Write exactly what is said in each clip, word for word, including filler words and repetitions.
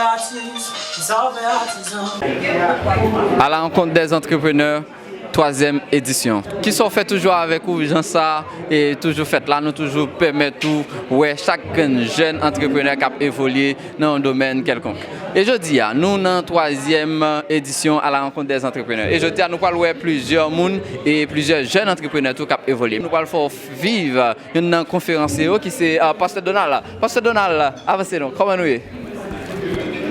Atis, sa w fè atizan. À la rencontre des entrepreneurs, twazyèm edisyon. Kisa w fè toujou avèk ou, jan sa e toujou fèt la, nou toujou pèmèt ou wè chak grenn jèn antreprenè k ap evolye nan yon domèn kèlkonk. E jodi a, nou nan twazyèm edisyon à la rencontre des entrepreneurs. E jodi a, nou pral wè plizyè moun e plizyè jèn antreprenè tou k ap evolye. Nou pral fè w viv youn nan konferans yo ki se, ah, Pastè Donald. Pastè Donald, avanse non, kòman nou ye?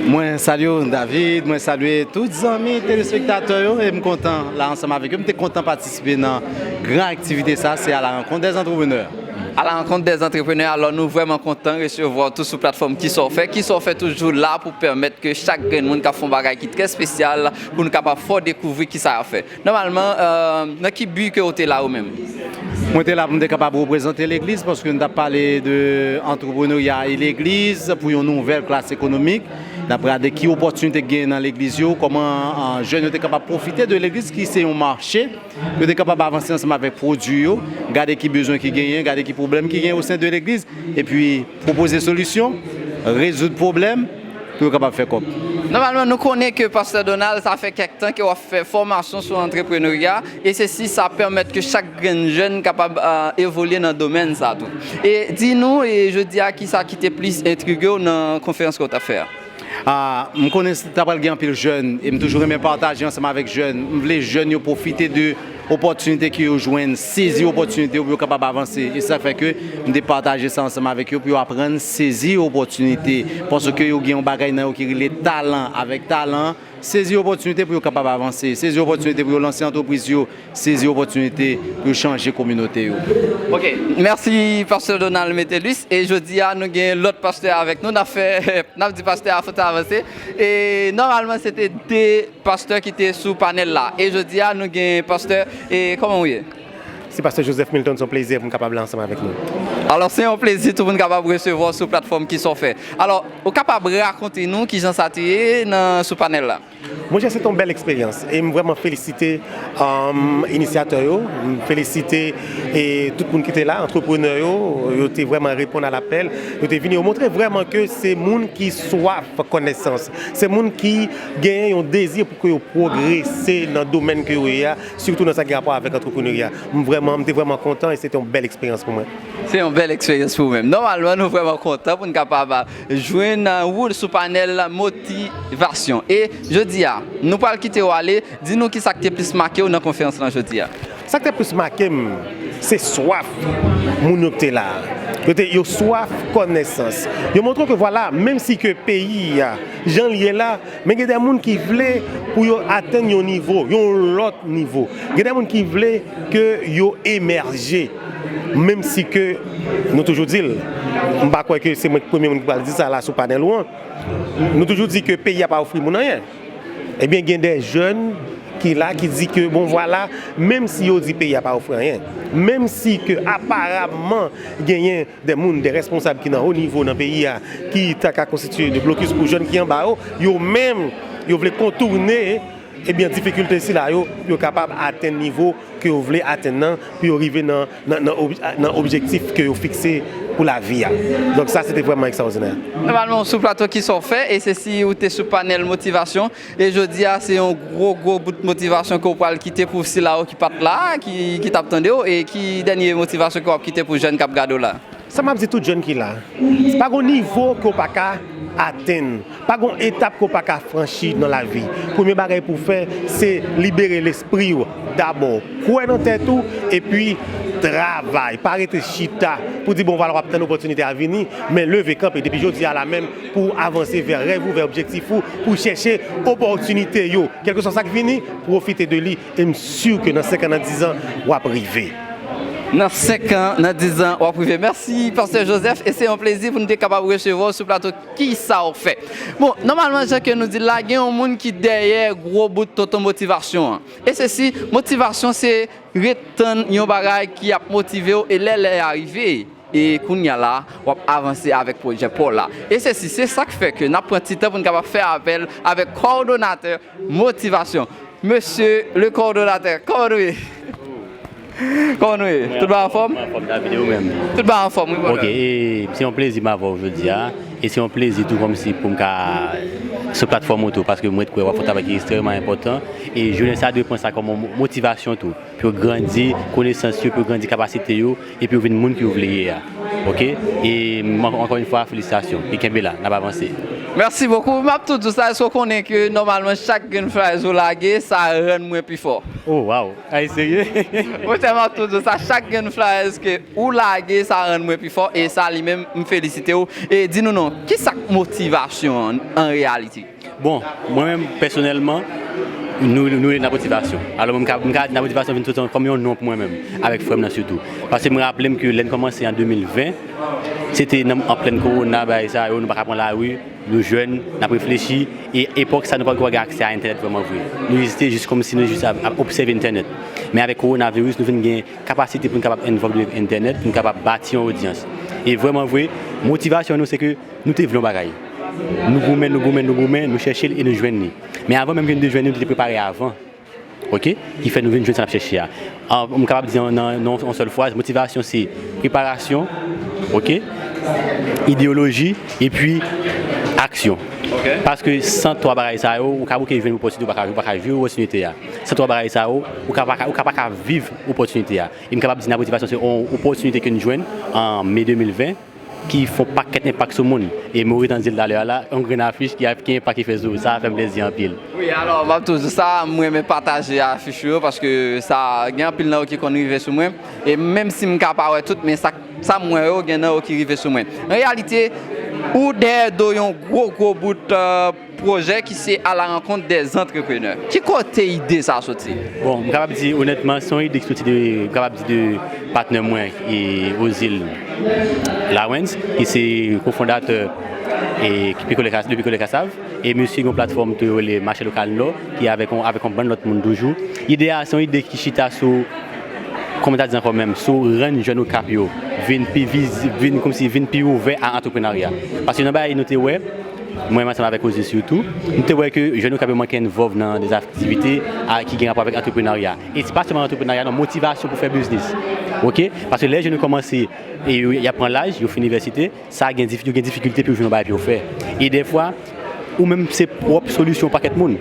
Mwen salye w, David, mwen salye tout zanmi telespektatè yo, e m kontan la ansanm avèk yo. M te kontan patisipe nan gran aktivite sa, se à la rencontre des entrepreneurs. À la rencontre des entrepreneurs, alò nou vrèman kontan resevwa w tou sou platfòm Kisa w fè. Kisa w fè toujou la pou pèmèt ke chak grenn moun k ap fè yon bagay ki trè espesyal, pou nou kapab fè w dekouvri kisa y ap fè. Nòmalman, euh, nan ki bi ke w te la ou menm? Mwen te la pou m te kapab reprezante legliz, paske n t ap pale de antreprenarya e legliz pou yon nouvèl klas ekonomik. N ap gade ki opòtinite ki genyen nan legliz yo, kòman, euh, jèn yo te kapab pwofite de legliz ki se yon mache, yo te kapab avanse ansanm avèk pwodui yo, gade ki bezwen ki genyen, gade ki pwoblèm ki genyen o sen de legliz, epi pwopoze solisyon, rezoud pwoblèm pou yo kapab fè kòb. Nòmalman, nou konnen ke Pastè Donald, sa fè kèk tan ke w ap fè fòmasyon sou antreprenarya, e se si sa pèmèt ke chak grenn jèn kapab, ah, evolye nan domèn sa tou. E di nou, e jodi a, kisa ki te plis entrige w nan konferans ke w t ap fè a? Ah, m konnen s-, ta pral gen anpil jèn, e m toujou renmen pataje ansanm avèk jèn. M vle jèn yo pwofite de opòtinite ke yo jwenn, sezi opòtinite yo pou yo kapab avanse. E sa fè ke m te pataje sa ansanm avèk yo pou yo aprann sezi opòtinite. Paske yo gen yon bagay nan yo ki rele talan. Avèk talan, sezi opòtinite pou yo kapab avanse, sezi opòtinite pou yo lanse antrepriz yo, sezi opòtinite pou yo chanje kominote yo. Ok, mèsi Pastè Donald Metellus. E jodi a, nou gen lòt pastè avèk nou. N ap fè, n ap di pastè a fòk avanse. E nòmalman, se te de pastè ki te sou panèl la. E jodi a, nou gen pastè, e kòman w ye? Se pastè Joseph Milton, se yon plezi pou m kapab la ansanm avèk nou. Alò, se yon plezi tou pou n kapab resevwa w sou platfòm Kisa w fè. Alò, ou kapab rakonte nou kijan sa te ye nan, sou panèl la? Monchè, se te yon bèl eksperyans e m vrèman felisite, um, inisyatè yo, m felisite e tout moun ki te la, antreprenè yo, yo te vrèman reponn a lapèl, yo te vini, yo montre vrèman ke se moun ki swaf konèsans, se moun ki genyen yon dezi pou ke yo pwogrese nan domèn ke yo ye a, sitou nan sa ki gen rapò avèk antreprenarya. M vrèman, m te vrèman kontan e se te yon bèl eksperyans pou mwen. Se yon bèl eksperyans pou ou menm. Nòmalman, nou vrèman kontan pou n kapab jwenn ou sou panèl motivasyon. E jodi a, nou pral kite w ale, di nou kisa k te plis make w nan konferans lan jodi a. Sa k te plis make m, se swaf moun yo ki te la a. Yo te, yo swaf konèsans. Yo montre w ke vwala, menm si ke peyi a, jan l ye la, men gen de moun ki vle pou yo atenn yon nivo, yon lòt nivo. Gen de moun ki vle ke yo emèje, menm si ke nou toujou di l, m pa kwè ke se mwen ki premye moun ki pral di sa la sou panèl ou an, nou toujou di ke peyi a pa ofri moun anyen. Ebyen, gen de jèn ki la, ki di ke, bon, vwala, menm si yo di peyi a pa ofri anyen, menm si ke aparamman genyen de moun, de responsab ki nan wo nivo nan peyi a, ki ta ka konstitiye de blokis pou jèn ki anba yo, yo menm, yo vle kontoune, ebyen, difikilte sila yo, pou yo kapab atenn nivo ke yo vle atenn nan, pou yo rive nan, nan, nan ob-, nan objektif ke yo fikse pou lavi a. Donk, sa, se te vrèman ekstraòdinè. Nòmalman, w sou plato Kisa w fè, e se si ou te sou panèl motivasyon, e jodi a, se yon gwo, gwo bout motivasyon ke w pral kite pou sila yo ki pa t la, ki, ki t ap tande w, e ki dènye motivasyon ke w ap kite pou jèn k ap gade w la? Sa m ap di tout jèn ki la, pa gon nivo ke w pa ka atenn, pa gon etap ke w pa ka franchi nan lavi. Premye bagay pou w fè, se libere lespri w dabò. Kwè nan tèt ou, epi travay. Pa rete chita pou di, bon, vwala, w ap tann opòtinite a vini, men leve kanpe depi jodi a la menm pou w avanse vè rèv ou, vè objektif ou, pou w chèche opòtinite yo. Kèlkeswa sa k vini, pwofite de li, e m si ke nan senk an, nan diz an, w ap rive. Nan senk an, nan diz an, w ap rive. Mèsi, Pastè Joseph, e se yon plezi pou nou te kapab resevwa w sou plato Kisa w fè. Bon, nòmalman, jan ke nou di l la, gen yon moun ki dèyè gwo bout tonton motivasyon an. E se si, motivasyon se ret tann yon bagay ki ap motive w, e lè lè a rive, e kounye a la, w ap avanse avèk pwojè pa w la. E se si, se sa k fè ke n ap pran ti tan pou n kapab fè apèl avèk kowòdonatè motivasyon. Mesye le kowòdonatè, kòman nou ye? Kòman nou ye? Tout bagay anfòm? Mwen anfòm, David, e ou menm? Tout bagay anfòm, wi, brother. Ok, e se yon plezi m avè w jodi a. E se yon plezi tou kòmsi pou m ka sou platfòm ou tou, paske mwen kwè w ap fè yon travay ki ekstrèmman enpòtan. E jounen sa dwe pran sa kòm yon motivasyon tou, pou yo grandi konesans yo, pou yo grandi kapasite yo, epi yo vin moun ke yo vle ye a. Oke? E m, ankò yon fwa, felisitasyon. E kenbe la, n ap avanse. Mèsi bokou. M ap tou di w sa, èske w konnen ke nòmalman chak grenn flyers ou lage, sa rann mwen pi fò? Oh, wow! Ay, serye? Monchè, m ap tou di w sa, chak grenn flyers ke ou lage, sa rann mwen pi fò, e sa li menm, m felisite w. E di nou non, ki sa k motivasyon an, an reyalite? Bon, mwen menm, pèsonèlman, nou, nou rele Napotivasyon. Alò, mwen, m ka, m ka di Napotivasyon vin soti kòm yon non pou mwen menm, avèk frè m nan sitou. Paske mwen raple m ke lè n kòmanse an de mil ven, se te nan, an plen kowona, bagay sa yo, nou pa ka pran lari, nou jèn, n ap reflechi, e epòk sa, nou pa t gen aksè a entènèt vrèman vre. Nou jis te jis kòmsi nou jis ap, ap obsève entènèt. Men avèk kowonaviris, nou vin gen kapasite pou n kapab envolve entènèt, pou n kapab bati yon odyans. E vrèman vre, motivasyon nou, se ke nou te vle yon bagay. Nou goumen, nou goumen, nou goumen, nou chèche l e nou jwenn li. Men avan menm ke nou te jwenn li, nou te prepare avan. Oke? Ki fè nou vin jwenn sa n ap chèche a. An, m kapab di an, nan, nan yon sèl fraz, motivasyon se preparasyon, oke? Ideyoloji, epi aksyon. Paske san twa bagay sa yo, ou ka bouke jwenn opòtinite, ou pa ka, ou pa ka jwi opòtinite a. San twa bagay sa yo, ou ka pa ka, ou ka pa ka viv opòtinite a. E m kapab di Napotivasyon se yon opòtinite ke n jwenn an me de mil ven, ki fè yon pakèt enpak sou moun. E m ret an di l talè a la, yon grenn afich ki, ki enpak ki fè sou ou, sa fè m plezi anpil. Wi, alò, m ap tou di sa, m renmen pataje afich yo, paske sa, gen anpil nan yo ki konn rive sou mwen. E menm si m ka pa wè tout, men sa, sa m wè yo, gen nan yo ki rive sou mwen. An reyalite, ou dèyè do yon gwo, gwo bout, euh, pwojè ki se à la rencontre des entrepreneurs. Ki kote ide sa soti? Bon, m kapab di onètman, se yon ide ki soti de, m kapab di de patnè mwen, e, Ozil Lawens, ki se kofondatè, e, Pikolè Kas-, de Pikolè Kasav. E misye gen yon platfòm tou yo rele Mache Lokal Nò, ki avèk yon, avèk yon bann lòt moun toujou. Ide a, se yon ide ki chita sou, kòman ta di ankò menm, sou rann jèn Okap yo vin pi viz-, vin kòmsi vin pi ouvè a antreprenarya. Paske nan bagay nou te wè, mwen menm ansanm avèk Ozil sitou, nou te wè ke jèn Okap yo manke envòlv nan de aktivite a, ki gen rapò avèk antreprenarya. E se pa sèlman antreprenarya, non, motivasyon pou fè biznis. Oke? Paske lè jèn yo kòmanse, e yo, y ap pran laj, yo fin inivèsite, sa gen dif-, yo gen difikilte pou yo jwenn yon bagay pou yo fè. E dèfwa, ou menm se pwòp solisyon yon pakèt moun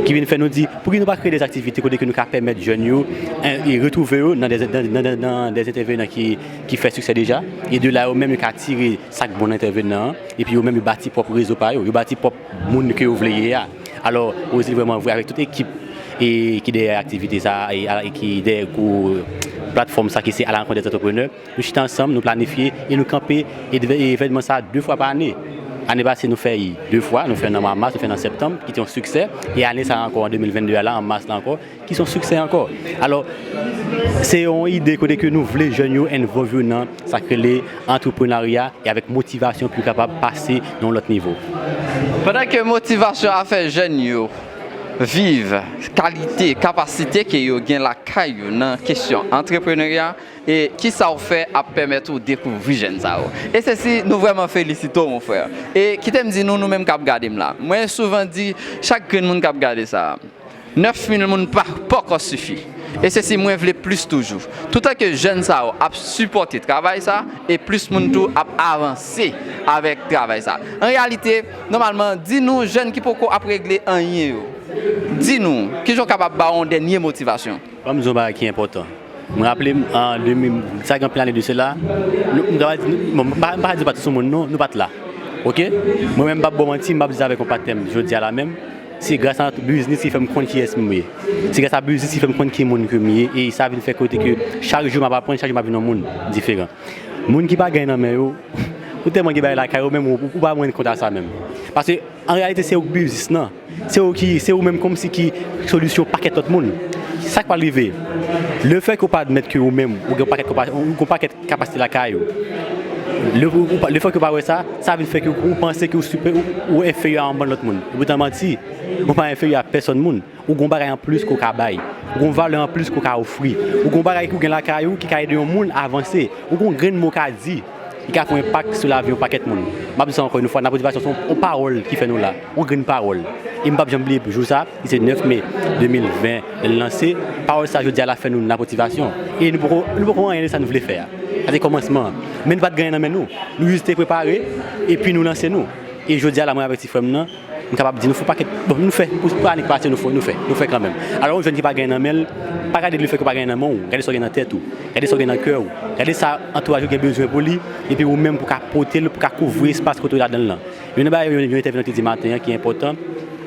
ki vin fè nou di, pouki nou pa kreye de aktivite kote ke nou ka pèmèt jèn yo, en, e retwouve yo nan de, nan, nan, nan, nan de entèvenan ki, ki fè siksè deja, e de la yo menm yo ka tire sa k bon nan entèvenan an, epi yo menm yo bati pwòp rezo pa yo, yo bati pwòp moun ke yo vle ye a. Alò, Ozil vrèman vre avèk tout ekip e ki dèyè aktivite sa a, e, e ki dèyè gwo platfòm sa ki se à la rencontre des entrepreneurs. Nou chita ansanm, nou planifye e nou kanpe edve-, evènman sa a de fwa pa ane. Ane pase, nou fè l de fwa, nou fè l nan mwa mas, nou fè l nan septanm, ki te yon siksè. E ane sa a ankò, an de mil vennde a la, an mas la ankò, ki se yon siksè ankò. Alò, se yon ide kote ke nou vle jèn yo envolve yo nan sa k rele antreprenarya e avèk motivasyon pou yo kapab pase nan yon lòt nivo. Pandan ke motivasyon a fè jèn yo viv kalite, kapasite ke yo gen lakay yo nan kesyon antreprenarya, e kisa w fè ap pèmèt ou dekouvri jèn sa yo? E se si nou vrèman felisite w, mon frè. E kite m di nou, nou menm k ap gade m la, mwen souvan di chak grenn moun k ap gade sa, nèf mil moun pa, poko sifi. E se si mwen vle plis toujou. Toutan ke jèn sa yo ap sipòte travay sa, e plis moun tou ap avanse avèk travay sa. An reyalite, nòmalman, di nou jèn ki poko ap regle anyen yo, di nou, kijan w kapab ba w yon dènye motivasyon? Ban m di w yon bagay ki enpòtan. Mwen raple m, an de mil, sa gen anpil ane de sela, nou, m kapab di, bon, m pa, m pa di pa t sou moun, non, nou pa t la. Oke? Mwen menm, m p ap ba w manti, m p ap di sa avèk yon patnè m, jodi a la menm, se gras a biznis ki fè m konn kiyès m ye. Se gras a biznis ki fè m konn ki moun ke m ye, e sa vin fè kote ke chak jou m ap aprann, chak jou m ap vin yon moun diferan. Moun ki pa gen nan men yo, ou tèlman gen bagay lakay ou, menm ou, ou pa rann kont a sa menm. Paske, an reyalite, se ou k biznis nan. Se ou ki, se ou menm kòmsi ki solisyon pakèt lòt moun. Sa k pral rive? Lefètke ou pa admèt ke ou menm, ou gen pakèt, ou gen pakèt kapasite lakay ou, le, ou, ou pa, lefètke ou pa wè sa, sa vin fè ke ou panse ke ou sipè, ou, ou enferyè a yon bann lòt moun. Epoutan manti, ou pa enferyè a pèsòn moun. Ou gen yon bagay anplis ke w ka bay. Ou gen yon valè anplis ke w ka ofri. Ou gen yon bagay ke w gen lakay ou ki ka ede yon moun avanse. Ou gen yon grenn mo w ka di ki ka fè yon enpak sou lavi yon pakèt moun. M ap di sa ankò yon fwa, Napotivasyon se yon, yon pawòl ki fè nou la. Yon grenn pawòl. E m p ap janm bliye jou sa, ki se nèf me de mil ven, lè l lanse. Pawòl sa jodi a la fè nou Napotivasyon. E nou poko, nou poko anyen de sa nou vle fè a. Sa se kòmansman an. Men nou pa t gen anyen nan men nou. Nou jis te prepare, epi nou lanse nou. E jodi a la, mwen avèk ti frè m nan, m kapab di nou fè pakèt, bon, nou fè, pou, pou ane k pase, nou fè, nou fè, nou fè kanmenm. Alò, yon jèn ki pa gen anyen nan men l, pa gade lefètke w pa gen anyen nan men w, gade sa w gen nan tèt ou, gade sa w gen nan kè w, gade sa antouraj ou gen bezwen pou li, epi ou menm pou ka pote l, pou ka kouvri espas kote w ladan l lan. Youn nan bagay yon, yon entèvenan te di maten an ki enpòtan,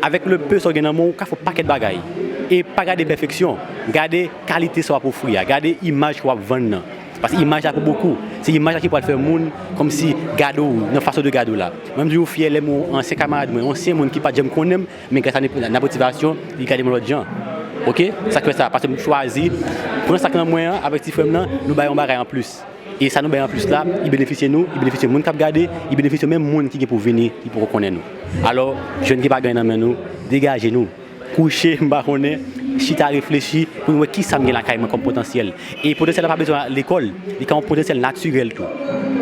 avèk le peu sa w gen nan men w, ou ka fè yon pakèt bagay. E pa gade pèfeksyon, gade kalite sa w ap ofri a, gade imaj ke w ap vann nan. Paske imaj la pou bokou, se imaj la ki pral fè moun kòmsi gade w, nan fason de gade w la. Mwen, m toujou fyè lè m wè yon ansyen kamarad mwen, yon ansyen moun ki pa t janm konnen m, men gras a nap-, napotivasyon, li gade m yon lòt jan. Oke? Sa k fè sa, paske m chwazi pran sa k nan mwen an avèk ti frè m nan, nou bay yon bagay anplis. E sa nou bay anplis la, li benefisye nou, li benefisye moun k ap gade, li benefisye menm moun ki gen pou vini, ki poko konnen nou. Alò, jèn ki pa gen anyen nan men nou, degaje nou. Kouche, m pa konnen, chita reflechi pou nou wè kisa m gen lakay mwen kòm potansyèl. E potansyèl la pa bezwen lekòl, li ka yon potansyèl natirèl tou.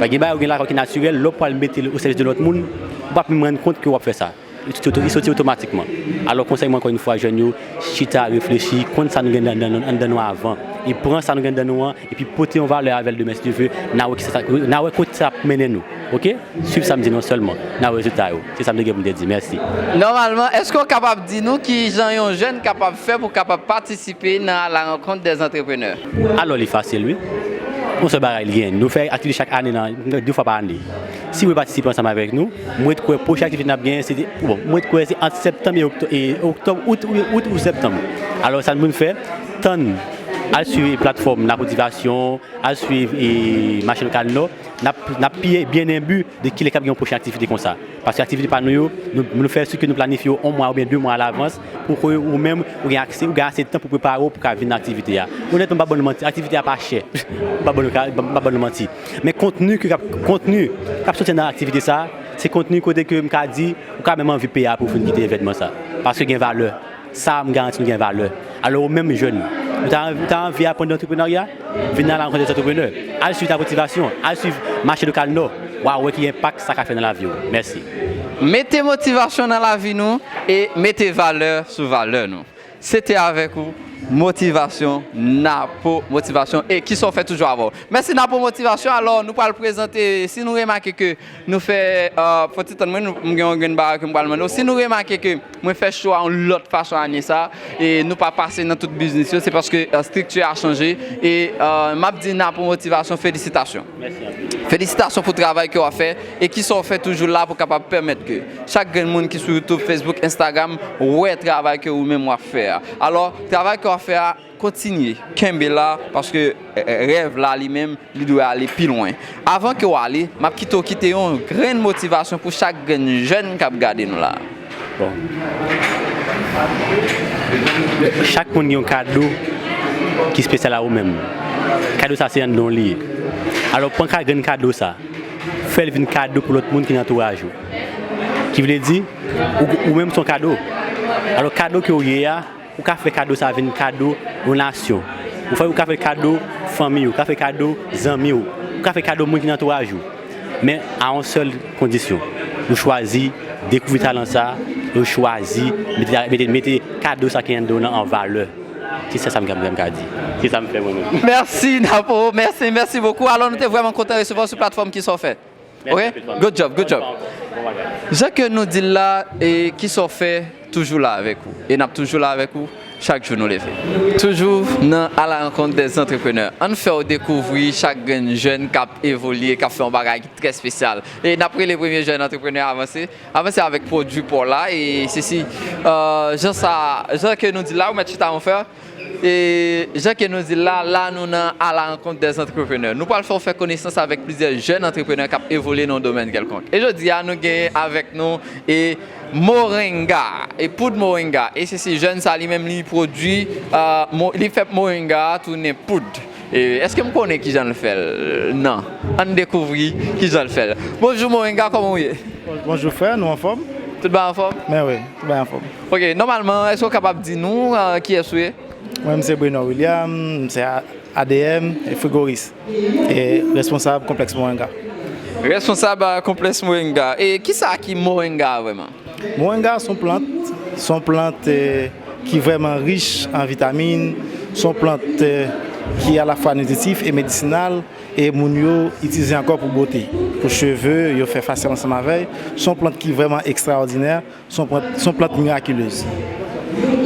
Gen bagay ou gen lakay ou ki natirèl, lè w pral mete l o sèvis de lòt moun, ou p ap menm rann kont ke w ap fè sa. Li soti, li soti otomatikman. Alò, konsèy mwen, ankò yon fwa, jèn yo, chita, reflechi, konn sa nou gen anndan, anndan nou avan. E pran sa nou gen anndan nou an, epi pote yon valè avè l demen, si Dye vle, n a wè kisa sa, n a wè kote sa ap mennen nou. Oke? Swiv sa m di nou an sèlman, n a wè rezilta yo. Se sa m te gen pou m te di. Mèsi. Nòmalman, èske w kapab di nou kijan yon jèn kapab fè pou kapab patisipe nan à la rencontre des entrepreneurs? Alò, li fasil, wi. Yon sèl bagay li genyen. Nou fè aktivite chak ane, nan, de fwa pa ane. Si w vle patisipe ansanm avèk nou, mwen kwè pwochen aktivite n ap genyen, se, bon, mwen kwè se ant septanm e oktò-, e oktòb, out, out, out ou septanm. Alò, sa n pou n fè, tann, al swiv platfòm Napotivasyon, al swiv e mache lokal Nò, n ap, n ap pi byen enbi de kilè k ap gen yon pwochen aktivite konsa. Paske aktivite pa nou yo, nou, nou fè si ke nou planifye yo yon mwa oubyen de mwa alavans pou ke ou menm, ou gen aksè, ou gen ase tan pou prepare w pou ka vin nan aktivite a. Onètman, m p ap ban nou manti, aktivite a pa chè. M p ap ban nou ka, m p ap ban nou manti. Men kontni ke k ap, kontni k ap soti nan aktivite sa, se kontni kote ke m ka di, ou ka menm anvi peye pou w fin kite evènman sa. Paske gen valè. Sa, m garanti nou gen valè. Alò, ou menm jèn, ou ta, ou ta anvi aprann de antreprenarya? Vin nan la rankontre des entrepreneurs. Al swiv Napotivasyon, al swiv mache lokal Nò. W a wè ki enpak sa ka fè nan lavi w. Mèsi. Mete motivasyon nan lavi nou e mete valè sou valè nou. Se te avèk ou, Motivasyon, Napo Motivasyon, e kisa w fè toujou avè w. Mèsi, Napo Motivasyon. Alò, nou pral prezante, si nou remake ke nou fè, euh, fò ti tann mwen, nou, m gen yon grenn bagay ke m pral mande w. Si nou remake ke mwen fè cho a yon lòt fason ane sa, e nou pa pase nan tout biznis yo, se paske, euh, estrikti a chanje. E, euh, m ap di Napo Motivasyon, felisitasyon. Mèsi anpil. Felisitasyon pou travay ke w ap fè e kisa w fè toujou la pou kapab pèmèt ke chak grenn moun ki sou YouTube, Facebook, Instagram wè travay ke ou menm w ap fè a. Alò, travay ke w ap fè a, kontinye, kenbe la, paske, eh, eh, rèv la li menm, li dwe ale pi lwen. Avan ke w ale, m ap kite w kite yon grenn motivasyon pou chak grenn jèn k ap gade nou la. Bon. Chak moun gen yon kado ki espesyal a ou menm. Kado sa se anndan w li ye. Alò, pran ka grenn kado sa, fè l vin kado pou lòt moun ki nan antouraj ou. Ki vle di, ou, ou menm se yon kado. Alò, kado ke w ye a, ou ka fè kado sa vin kado yon nasyon. Ou fè, ou ka fè kado fanmi w, ou ka fè kado zanmi w, ou ka fè kado moun ki nan antouraj ou. Men a yon sèl kondisyon. Ou chwazi dekouvri talan sa, ou chwazi mete, mete, mete kado sa ki anndan w lan an valè. Se sa, sa m ka, m ka di. Se sa m fè mwen menm. Mèsi, Napo. Mèsi, mèsi bokou. Alò, nou te vrèman kontan resevwa w sou platfòm Kisa w fè. Ok? Good job, good job. Jan ke nou di l la, e Kisa w fè toujou la avèk ou. E n ap toujou la avèk ou chak jou nou leve. Toujou nan à la rencontre des entrepreneurs. Ann fè w dekouvri chak grenn jèn k ap evolye, k ap fè yon bagay ki trè espesyal. E n ap rele premye jèn antreprenè avanse. Avanse avèk pwodui pa w la. E se si, euh, jan sa, jan ke nou di l la, ou mèt chita, mon frè. E jan ke nou di l la, la nou nan à la rencontre des entrepreneurs. Nou pral fè w fè konesans avèk plizyè jèn antreprenè k ap evolye nan yon domèn kèlkonk. E jodi a, nou genyen avèk nou e moringa, e poud moringa. E se, se jèn sa li menm li pwodui, euh, mo-, li fè moringa a tounen poud. E èske m konnen kijan l fè l? Non. Ann dekouvri kijan l fè l. Bonjou moringa, kòman w ye? Bonjou frè, nou anfòm? Tout bagay anfòm? Men wi, tout bagay anfòm. Ok, nòmalman, èske w kapab di nou, euh, kiyès ou ye? Mwen, m se Bruno William, m se A-, A D M e frigoris e responsab konplèks Moringa. Responsab, euh, konplèks Moringa. E kisa ki Moringa a vrèman? Moringa se yon plant, se yon plant, eh, ki vrèman rich an vitamin, se yon plant, eh, ki alafwa nitritif e medisinal, E moun yo itilize ankò pou bote, pou cheve, yo fè fasyèl ansanm avè l. Se yon plant ki vrèman ekstraòdinè, se yon plant, se yon plant mirakilez.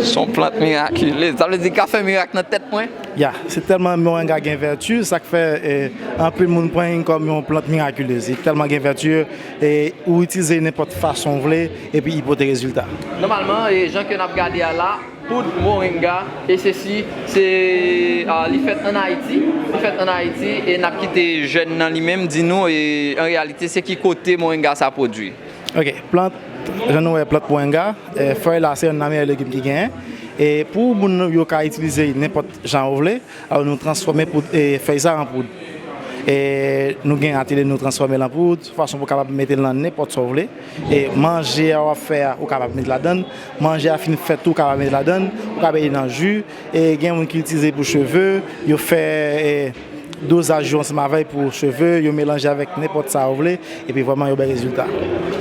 Se yon plant mirakilez. Sa vle di ka fè mirak nan tèt mwen? Ya, se tèlman moringa gen vèti, sa k fè eh, anpil moun pran l kòm yon plant mirakilez. Li tèlman gen vèti, e ou itilize l nenpòt fason w vle, epi li pote rezilta. Nòmalman, e jan ke n ap gade a la, poud moringa, e sesi, se, ah, li fèt ann Ayiti, li fèt ann Ayiti, e n ap kite jèn nan li menm di nou, e an reyalite, se ki kote moringa sa pwodui. Ok, plant, jan nou wè plant moringa, eh, fèy la se youn nan meyè legim ki genyen. E pou moun yo ka itilize l nenpòt jan yo vle, alò nou transfòme poud, eh, fèy sa an poud. E nou gen atelye nou transfòme l an poud, fason pou w kapab mete l nan nenpòt sa w vle. E manje a w ap fè a, ou kapab met ladan l. Manje a fin fèt tou, ou kapab met ladan l. Ou ka mete nan ji. E gen moun ki itilize pou cheve, yo fè eh, dozaj yo ansanm avè l pou cheve, yo melanje avèk nenpòt sa yo vle, epi vrèman yo bay rezilta.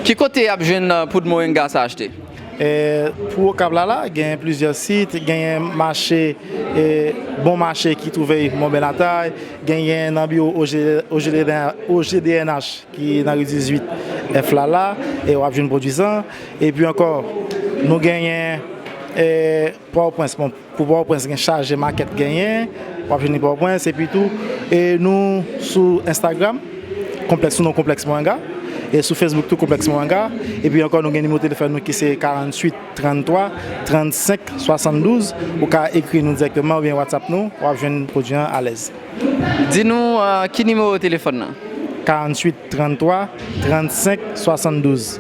Ki kote y ap jwenn uh, poud moringa sa achte? Eh, pou Okap la, la, gen plizyè sit, genyen mache, eh, bon mache ki twouve Mòben Latay, genyen nan biwo O G, O G D N H ki nan ri dizuit F la la, e w ap jwenn pwodui sa. Epi ankò, nou genyen eh, Pòtoprens, bon, pou Pòtoprens gen chaje makèt genyen, w ap jwenn li Pòtoprens, epi tou, e nou sou Instagram, konplèks, sou non konplèks Moringa, e sou Facebook tou konplèks Moringa, epi ankò nou gen nimewo telefòn nou ki se karanntuit tranntwa trannsenk swasanndouz, ou ka ekri nou dirèkteman oubyen WhatsApp nou, w ap jwenn pwodui an alèz. Di nou uh, ki nimewo telefòn nan? karanntuit tranntwa trannsenk swasanndouz.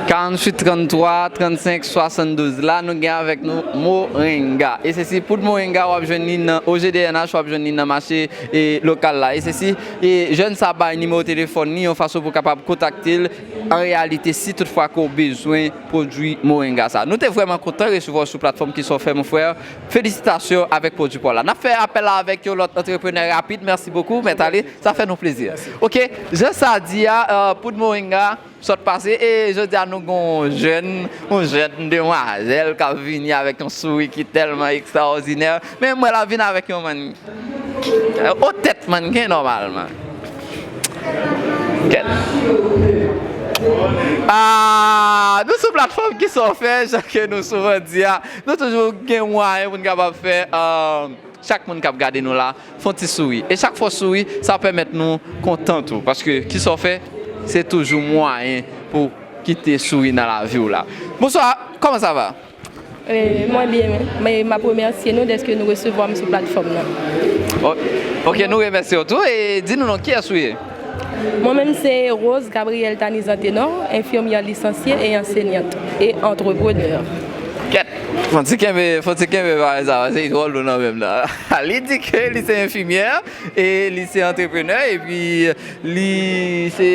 karanntuit tranntwa trannsenk swasanndouz. La, nou gen avèk nou moringa. E se si poud moringa, w ap jwenn li nan O G D N H, w ap jwenn li nan mache e lokal la. E se si e jèn sa bay nimewo telefòn li, yon fason pou w kapab kontakte l. An reyalite, si toutfwa ke w bezwen pwodui moringa sa. Nou te vrèman kontan resevwa w sou platfòm Ki sa w fè, mon frè. Felisitasyon avèk pwodui pa w la. N ap fè apèl la avèk yon lòt antreprenè rapid. Mèsi bokou, mèt ale. Sa fè nou plezi. Ok, jan sa di a, uh, poud moringa, sòt pase, e jodi a nou gen yon jèn, yon jèn demwazèl k ap vini avèk yon souri ki tèlman ekstraòdinè. Men m wè l ap vin avèk yon mann, o tèt mannken nòmalman. Kèt. Ah, nou sou platfòm Ki sa w fè, jan ke nou souvan di a, nou toujou gen mwayen pou n kapab fè, uh, chak moun k ap gade nou la, fè yon ti souri. E chak fwa w souri, sa pèmèt nou kontan tou. Paske ki sa w fè, se toujou mwayen pou kite souri nan lavi w la. Bonswa, kòman sa va? Mwen byen, men m ap remèsye nou dèske nou resevwa m sou platfòm nan. Ok, nou remèsye w tou e di nou non, kiyès ou ye? Mwen menm se Rose Gabrielle Tanizan Tenor, enfimyè lisansye e ansenyant e antreprenè. Kèt, fò ti kenbe, fò ti kenbe bagay sa, se dwòl ou nan menm nan. Li di ke li se enfimyè e li se antreprenè epi li se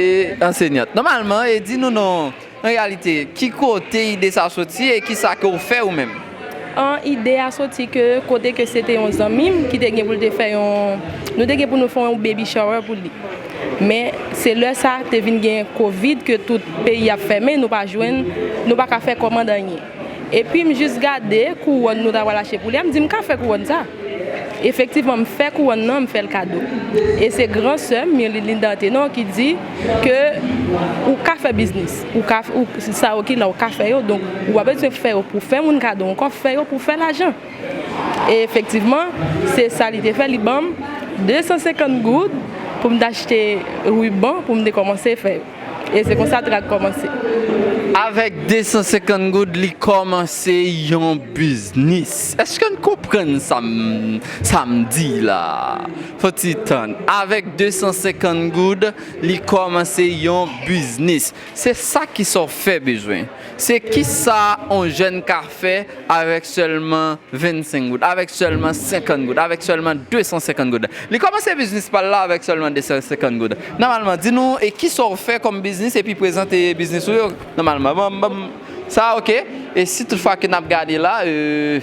ansenyant. Nòmalman, e di nou non, an reyalite, ki kote ide sa soti e ki sa ke w fè ou menm? An ide a soti ke kote ke se te yon zanmi m ki te gen pou l te fè yon, nou te gen pou nou fè yon baby shower pou li. Men se lè sa te vin gen kovid ke tout peyi ap fèmen, nou pa jwenn, nou pa ka fè kòmand anyen. Epi m jis gade kouwòn nou ta pral achte pou li a, m di m ka fè kouwòn sa. Efektivman, m fè kouwòn nan, m fè l kado. E se gran sè m, Mirline Linda Antenor, ki di ke ou ka fè biznis, ou ka, ou, sa yo ki la, ou ka fè yo, donk ou pa bezwen fè yo pou fè moun kado ankò, fè yo pou fè lajan. E efektivman, se sa li te fè, li ban m de san senkant goud pou m t achte riban pou m te kòmanse fè yo. E se konsa trag kòmanse. Avèk de san senkant goud, li kòmanse yon biznis. Èske n konprann sa m, sa m di la? Fò ti tann. Avèk de san senkant goud, li kòmanse yon biznis. Se sa ki sa w fè bezwen. Se ki sa yon jèn ka fè avèk sèlman vennsenk goud, avèk sèlman senkant goud, avèk sèlman de san senkant goud. Li kòmanse biznis pa l la avèk sèlman de san senkant goud. Nòmalman, di nou, e kisa w fè kòm biznis epi prezante biznis ou yo. Nòmalman, ban m, ban m sa, ok. E si tout fwa ke n ap gade la, e,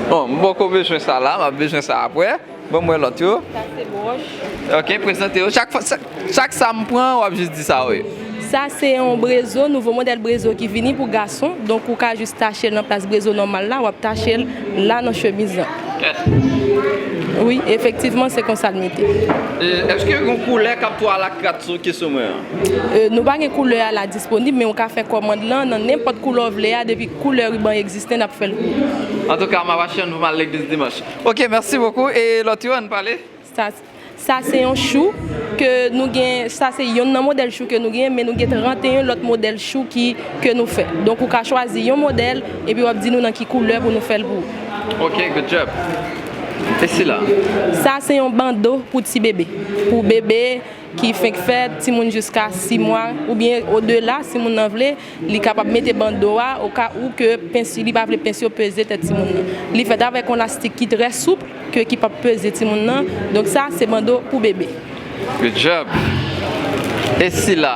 bon, m poko bezwen sa la, m ap bezwen sa apre. Ban m wè lòt yo. Sa se bwòch. Ok, prezante yo. Chak fwa, chak, chak sa m pran, w ap jis di sa, wi. Sa se yon brezo, nouvo modèl brezo ki vini pou gason. Donk ou ka jis tache l nan plas brezo nòmal la, w ap tache l la nan chemiz lan. Wi, efektivman, se konsa l mete. E, èske gen yon koulè k ap twò alakrat sou ki sou mwen an? E, nou pa gen koulè a la disponib, men ou ka fè kòmand lan nan nenpòt koulè w vle a, depi koulè riban egziste, n ap fè l pou ou. Antouka, m ap achte youn pou m al legliz dimanch. Ok, mèsi bokou. E lòt yo, ann pale? Sa, sa se yon chou ke nou gen, sa se youn nan modèl chou ke nou gen, men nou gen trannteyen lòt modèl chou ki, ke nou fè. Donk, ou ka chwazi yon modèl, epi w ap di nou nan ki koulè pou nou fè l pou ou. Ok, good job. E sila? Sa se yon bando pou ti bebe. Pou bebe ki fenk fèt, timoun jiska sis mwa, oubyen odela, si moun nan vle, li kapab mete bando a, oka ou ke pens, li pa vle pens yo peze tèt timoun nan. Li fèt avèk yon lastik ki trè soup, ke ki p ap peze timoun nan. Donk sa, se bando pou bebe. Good job. E sila?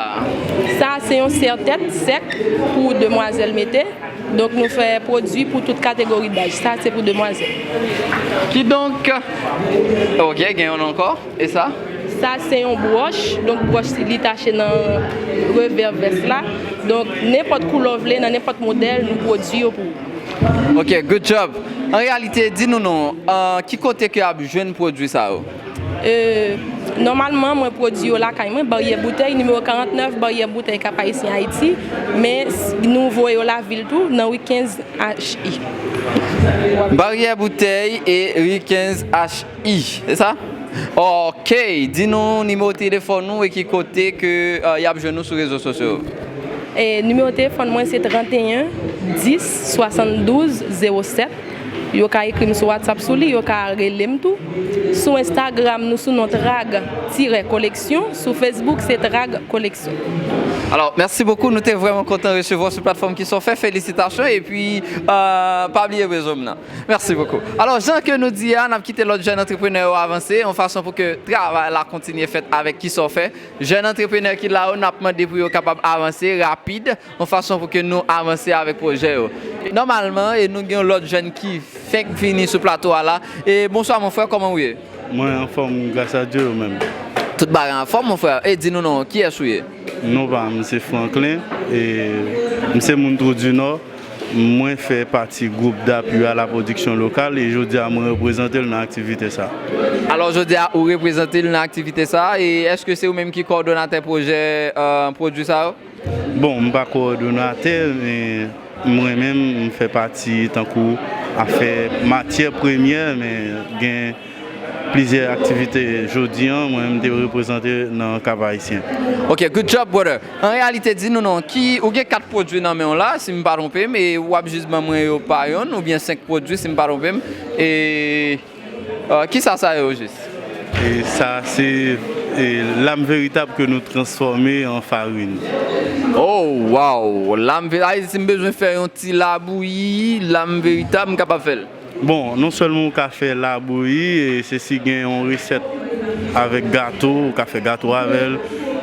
Sa, se yon sètèt sèk pou demwazèl mete. Donk, nou fè pwodui pou tout kategori daj. Sa, se pou demwazèl. Kidonk, ok, gen youn ankò. E sa? Sa, se yon bwòch. Donk, bwòch, li tache nan revè vès la. Donk, nenpòt koulè w vle, nan nenpòt modèl, nou pwodui yo pou ou. Ok, good job. An reyalite, di nou non, euh, ki kote ke y ap jwenn pwodui sa yo? Euh, nòmalman, mwen pwodui yo lakay mwen, Baryè Boutèy, nimewo karantnèf, Baryè Boutèy, Kap Ayisyen, Ayiti. Men, s-, nou voye yo lavil tou, nan ri kenz H I. Baryè Boutèy e ri kenz H I, se sa? Ok, di nou nimewo telefòn ou e ki kote ke, euh, y ap jwenn ou sou rezo sosyo yo. E nimewo telefòn mwen se trannteyen dis swasanndouz zewo sèt. Yo ka ekri m sou WhatsApp sou li, yo ka rele m tou. Sou Instagram, nou sou non Trag tirè koleksyon. Sou Facebook, se Trag koleksyon. Alò, mèsi bokou. Nou te vrèman kontan resevwa w sou platfòm Ki sa w fè. Felisitasyon. Epi, euh, pa bliye bezwen m nan. Mèsi bokou. Alò, jan ke nou di a, n ap kite lòt jèn antreprenè yo avanse, yon fason pou ke travay la kontinye fèt avèk Ki sa w fè. Jèn antreprenè ki la yo, n ap mande pou yo kapab avanse rapid, yon fason pou ke nou avanse avèk pwojè yo. Nòmalman, e nou gen yon lòt jèn ki fenk vini sou plato a la. E bonswa, mon frè, kòman w ye? Mwen anfòm, gras a Dye, ou menm? Tout bagay anfòm, mon frè. E di nou non, kiyès ou ye? Non pa m, se Franklin. E m se moun Twou di Nò. Mwen fè pati gwoup d'appui à la production locale e jodi a mwen reprezante l nan aktivite sa. Alò, jodi a, ou reprezante l nan aktivite sa, e èske se ou menm ki kowòdonatè pwojè, euh, pwodui sa yo? Bon, m pa kowòdonatè, men mwen menm, m fè pati tankou afè matyè premyè, men gen plizyè aktivite. Jodi a, mwen, m te reprezante nan Kap Ayisyen. Ok, good job, brother. An reyalite, di nou non, ki, ou gen kat pwodui nan men w la, si m pa twonpe m, e w ap jis ban mwen yo pa yonn, oubyen senk pwodui, si m pa twonpe m. E, euh, kisa sa yo jis? E sa se, e, lam veritab ke nou transfòme an farin. Oh, wow! Lam ve-, ay, si m bezwen fè yon ti labouyi, lam veritab, m kapab fè l. Bon, non sèlman ou ka fè labouyi, e se si gen yon resèt avèk gato, ou ka fè gato avè l.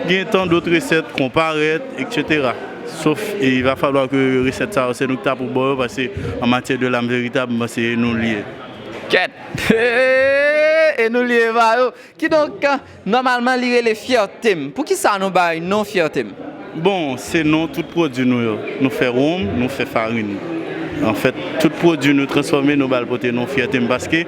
Gen tan dòt resèt, konparèt, etsetera. Sof, e, il va falloir ke resèt sa yo, se nou ki ta pou ba w yo, paske an matyè de lam veritab, m panse e nou l ye. Kèt! E nou l ye, ba yo. Kidonk, nòmalman, li rele Fyète m. Poukisa nou bay non Fyète m? Bon, se non tout pwodui nou yo. Nou fè wonm, nou fè farin. Anfèt, tout pwodui nou transfòme, nou ba l pote non Fyète m, paske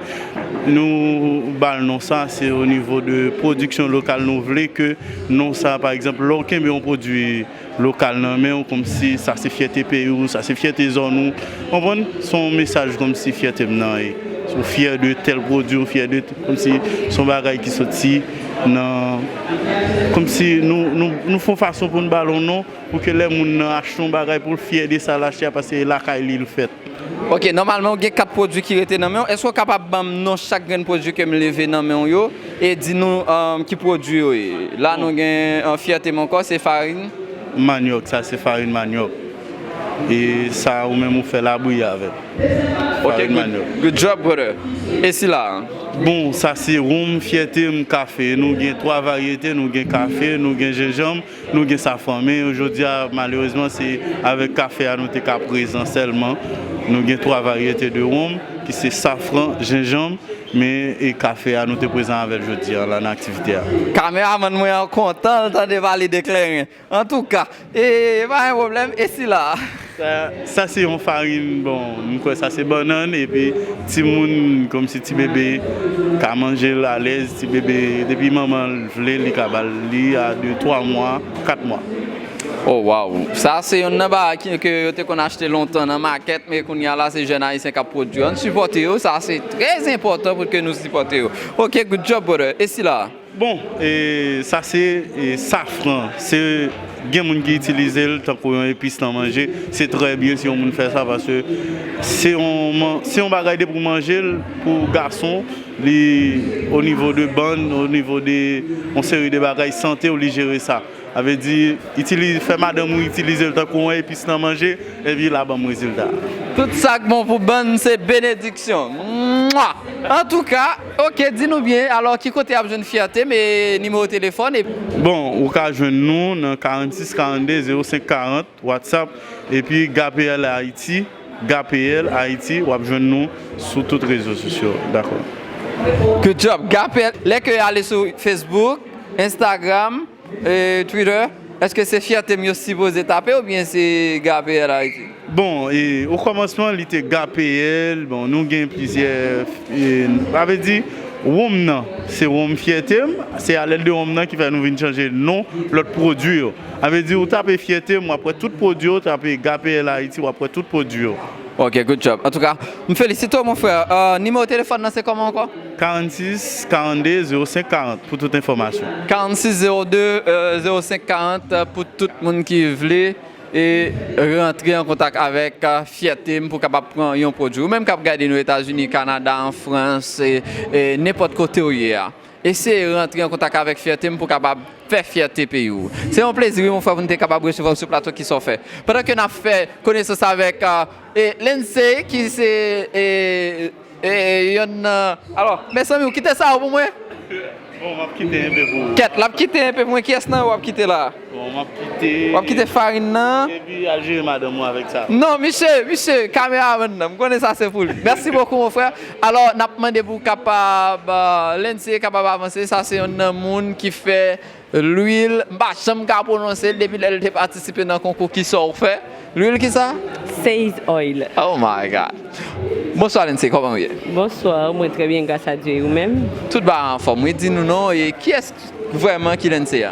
nou ba l non sa, se o nivo de pwodiksyon lokal nou vle ke non sa, pa egzanp, lè w kenbe yon pwodui lokal nan men w, kòmsi sa se fyète peyi w, sa se fyète zòn ou. Konprann? Se yon mesaj kòmsi fyète m nan ye. Ou fyè de tèl pwodui, ou fyè de, kòmsi se yon bagay ki soti nan, kòmsi nou, nou, nou fè yon fason pou n ba l yon non, pou ke lè moun nan achte yon bagay, pou l fyè de sa l achte a, paske e lakay li l fèt. Ok, nòmalman, ou gen kat pwodui ki rete nan men w. Èske w kapab ban m non chak grenn pwodui ke m leve nan men w yo e di nou, um, ki pwodui yo ye? La, nou gen, um, Fyète m ankò, se farin. Manyòk, sa se farin manyòk. E sa, ou menm, ou fè labouyi avè l. Ok, farin manyòk. Good job, brother. E sila? Bon, sa se wonm Fyète m kafe. Nou gen twa varyete, nou gen kafe, nou gen jenjanm, nou gen safran. Men jodi a, malerezman, se avèk kafe a nou te ka prezan sèlman. Nou gen twa varyete de wonm, ki se safran, jenjanm, men e kafe a nou te prezan avè l jodi a la nan aktivite a. Kameramann mwen an kontan l tande pale de kleren. Antouka, e pa gen pwoblèm, e sila? Sa, sa se yon farin, bon, m kwè sa se bannann, epi timoun, kòmsi ti bebe, ka manje l alèz, ti bebe, depi manman l vle, li ka ba l li a de, twa mwa, kat mwa. Oh, wow! Sa se youn nan bagay ki, ke yo te konn achte lontan nan makèt, men kounye a la, se jèn ayisyen k ap pwodui. Ann sipòte yo, sa se trè enpòtan pou ke nou sipòte yo. Ok, good job, brother. E sila? Bon, e, sa se e, safran. Se, gen moun ki itilize l tankou yon epis nan manje. Se trè byen si yon moun fè sa, paske se yon, man- se yon bagay depi w manje l, pou gason, li, o nivo de bann, o nivo de yon seri de bagay, sante w, li jere sa. Sa vle di, itilize, fè madanm ou itilize l tankou yon epis nan manje, epi l a ban m rezilta. Tout sa k bon pou bann se benediksyon. Mwa! Antouka, ok, di nou byen, alò ki kote y ap jwenn Fyète m e nimewo telefòn? E Bon, ou ka jwenn nou nan karannsis karannde zewo senk karant, WhatsApp, epi Gapl Ayiti, Gapl Ayiti, w ap jwenn nou sou tout rezo sosyo. Dakò. Good job. Gapl, lè ke y ale sou Facebook, Instagram, e Twitter, èske se Fyète m yo sipoze tape oubyen se Gapl Ayiti? Bon, e, o kòmansman, li te Gapl, bon, nou gen plizyè, e, sa vle di, wonm nan, se wonm Fyète m, se alèd de wonm nan ki fè nou vin chanje non lòt pwodui yo. Sa vle di, ou tape Fyète m, w ap wè tout pwodui yo, tape Gapl Ayiti, w ap wè tout pwodui yo. Ok, good job. Antouka, m felisite w, mon frè. E, nimewo telefòn nan se kòman ankò? Karannsis karannde zewo senk karant pou tout enfòmasyon. Karannsis zewo de, e, zewo senk karant, e, pou tout moun ki vle e rantre an kontak avèk, e, Fyète m pou kapab pran yon pwodui. Ou menm k ap gade nou Etazini, Kanada, an Frans, e, e nenpòt kote w ye a, eseye rantre an kontak avèk Fyète m pou kapab fè fyète peyi w. Se yon plezi, wi, mon frè, pou n te kapab resevwa w sou plato Ki sa w fè. Pandan ke n ap fè konesans avèk, e, e, Lency, ki se, e, e, yonn nan, alò, mezanmi, ou kite sa pou mwen? Bon, m ap kite enpe pou ou. Kèt, l ap kite enpe pou mwen. Kiyès nan yo w ap kite la? Bon, m ap kite. W ap kite farin nan? Epi al jere madanm ou avèk sa. Non, misye, misye, kameramann nan, m konnen sa se pou li. Mèsi bokou, mon frè. Alò, n ap mande pou w kapab, e, Lency kapab avanse. Sa se yonn nan moun ki fè lwil, m pa janm ka pwononse l depi lè l te patisipe nan konkou Ki sa w fè. Lwil ki sa? Seize Oil. Oh my God. Bonswa, Lency, kòman w ye? Bonswa, mwen trè byen, gras a Dye, e ou menm? Tout bagay anfòm, wi. Di nou non, e kiyès vrèman ki Lency a?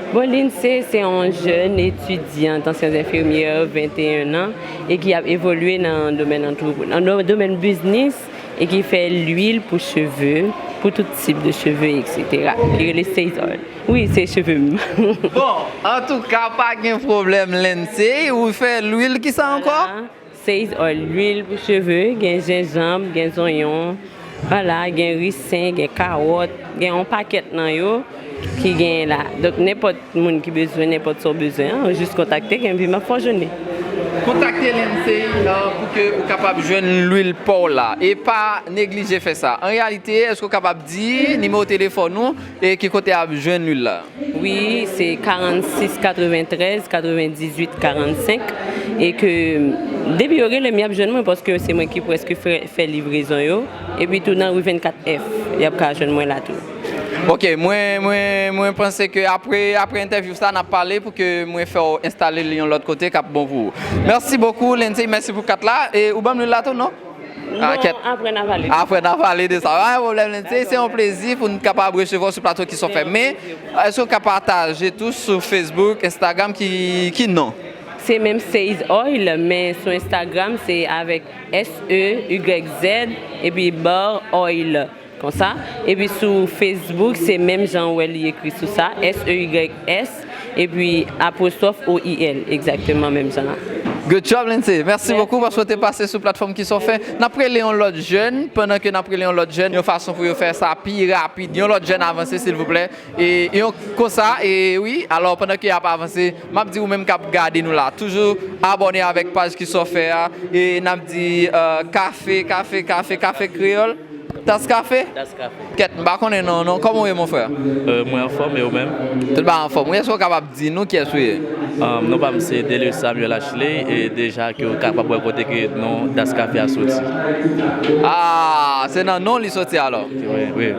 Bon, Lency se yon jèn etidyant an syans enfimyè, venteyen an, e ki ap evolye nan domèn antreprenan, nan domèn biznis, e ki fè lwil pou cheve, pou tout tip de cheve, et cetera. Ki rele Seize Oil. Wi, se cheve m. Bon, antouka, pa gen pwoblèm, Lency. Ou fè lwil ki sa ankò? Seize Oil, lwil pou cheve, gen jenjanm, gen zonyon, vwala, gen risin, gen kawòt, gen yon pakèt nan yo ki genyen la. Donk, nenpòt moun ki bezwen, nenpòt sa w bezwen an, jis kontakte m, epi m ap fè w jwenn li. Kontakte Lency, e, pou ke ou kapab jwenn lwil pa w la. E pa neglije fè sa. An reyalite, èske w kapab di nimewo telefòn ou e ki kote y ap jwenn lwil la? Wi, se karannsis katreventrèz katrevendizuit karannsenk, e ke depi yo rele m, y ap jwenn mwen, paske se mwen ki prèske fè, fè livrezon yo. Epi tou nan ri vennkat F, y ap ka jwenn mwen la tou. Ok, mwen, mwen, mwen panse ke apre, apre entèvyou sa, n ap pale pou ke mwen fè w enstale l yon lòt kote k ap bon pou ou. Mèsi bokou, Lency, mèsi pou kat la. E ou ban m lwil la tou, non? Ah, kèt. Apre n a pale. Apre n a pale de sa. Pa gen pwoblèm, Lency. Se yon plezi pou n kapab resevwa w sou plato Ki sa w fè. Men, èske w ka pataje tou sou Facebook, Instagram, ki, ki non? Se menm Seize Oil, men sou Instagram, se avèk S E Y Z, epi bar oil, konsa. Epi sou Facebook, se menm jan w wè li ekri sou sa, S E Y S, epi apostwòf O I L, egzakteman menm jan an. Good job, Lency. Mèsi bokou paske w te pase sou platfòm Ki sa w fè. N ap rele yon lòt jèn, pandan ke n ap rele yon lòt jèn, yon fason pou yo fè sa pi rapid. Yon lòt jèn avanse, silvouplè. E yon konsa, e wi, alò, pandan ke y ap avanse, m ap di ou menm k ap gade nou la, toujou abòne avèk paj Ki sa w fè a, e n ap di, e, kafe, kafe, kafe, kafe kreyòl. Tas kafe? Tas kafe. Kèt, m pa konnen non, non. Kòman w ye, mon frè? Euh, mwen anfòm, e ou menm? Tout bagay anfòm. Wi, èske w kapab di nou kiyès ou ye? Um, non pa m se Delius Samuel Ashley, e deja ke w kapab wè kote ke non Das Cafe a soti. Ah, se nan non li soti alò. Wi, wi.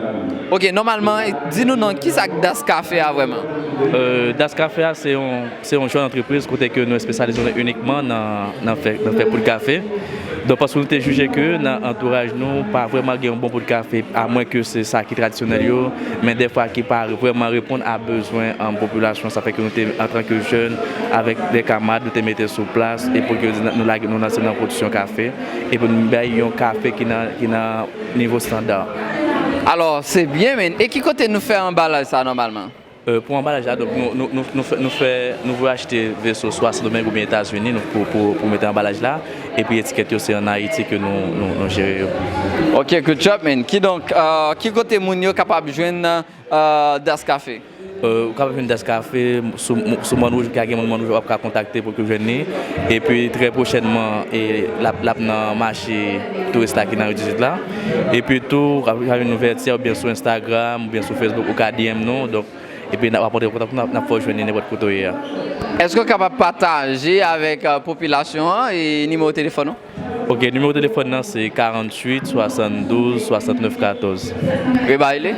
Ok, nòmalman, di nou non, kisa k Das Cafe a vrèman? Euh, Das Cafe a se yon, se yon jèn antrepriz kote ke nou espesyalize nou inikman nan, nan fè, nan fè poud kafe. Donk, paske nou te jije ke nan antouraj nou, pa vrèman gen yon bon poud kafe, amwen ke se sa ki tradisyonèl yo, men dèfwa ki pa vrèman reponn a bezwen an popilasyon. Sa fè ke nou te, antanke jèn, avèk de kamarad, nou te mete sou plas, e pou ke nou lage, nou lanse nan pwodiksyon kafe, e pou nou bay yon kafe ki nan, ki nan nivo estanda. Alò, se byen, men. E ki kote nou fè anbalaj sa nòmalman? Euh, pou anbalaj la, donk nou, nou, nou, nou fè, nou fè, nou voye achte veso swa Sendomeng oubyen Etazini nou, pou, pou, pou mete anbalaj la. Epi etikèt yo se ann Ayiti ke nou, nou, nou jere yo. Ok, good job, man. Kidonk, euh, ki kote moun yo kapab jwenn euh, Das Cafe? Euh, ou kapab jwenn Das Cafe sou, sou Mòn Wouj, ou ka gen moun Mòn Wouj w ap ka kontakte pou ke w jwenn li. Epi trè pwochènman, e, l ap, l ap nan mache touris la ki nan ri dizwit la. Epi tou, ou ka jwenn ouvèti a oubyen sou Instagram, oubyen sou Facebook, ou ka D M nou. Donk, epi n ap, w ap rantre kontak nou, n ap, n ap fè w jwenn li nenpòt kote w ye a. Èske w kapab pataje avèk euh, popilasyon an e nimewo telefòn ou? Ok, nimewo telefòn nan se karanntuit swasanndouz swasantnèf katòz. Rebay li.